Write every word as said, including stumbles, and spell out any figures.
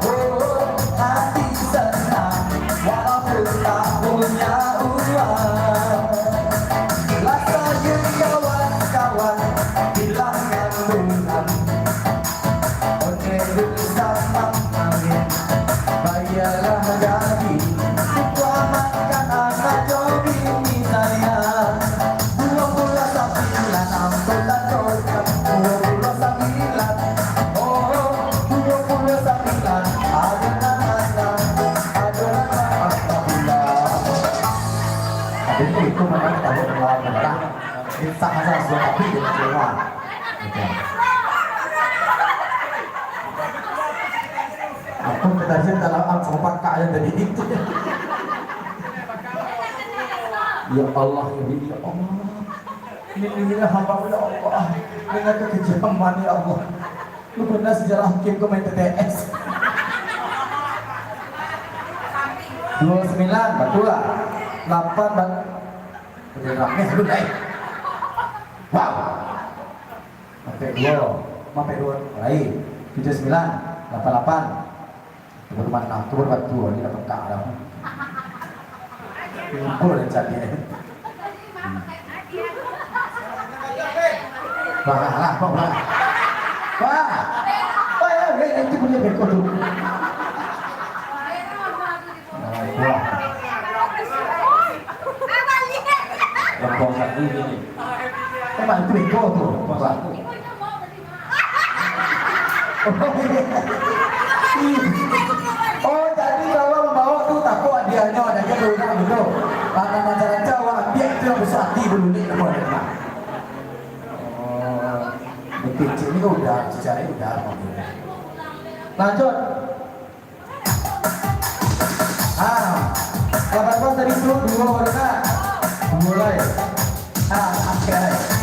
Oh, hati senang walaupun tak punya uang. Lah sayang kawan-kawan bilangan bulan. Onde dulu samang angin, bayalah gaji. Untuak makan anak jo bini sayang. Duo puluah sambilan angkutan kota, duo puluah sambilan. Oh, duo puluah sambilan. Ado nan masak, ado nan masak pula. Tapi itu memang kalau melawan orang, minta masak sudah tapi dia kecewa. Aku tadi dalam angkung pakak yang tadi itu. Ya Allah, ya Allah. Lindungilah hamba-Mu, ya Allah, dengan kekejaman, ya Allah. Lu pernah sejarah hakim ke main T T S? Dua sembilan, betul lah. Delapan, bat-, udah rame, lu naik. Wow. Sampai dua, sampai dua, lain. Tujuh sembilan, delapan delapan. Itu baru mana? Itu baru batu, ini dah pekak dah. Kumpul dah cari, eh. Hmm. Wah, wah, wah, wah. Wah. Wah, ya, ya, itu punya beko tu. Wah, wah. Lempong satu ini. Emang itu beko tu. Lempong satu. Oh, jadi kalau mambaok tu takut hadiahnyo, ado kan urang gitu. Karena macam-macam awak ambiak tu yang besar hati dulu ni, nama dia, Mak? Oh, kecil ni kan udah, cicak ni udah. Lanjut. Ah, kabar tadi tu dua warna. Mulai. Ah, angkat.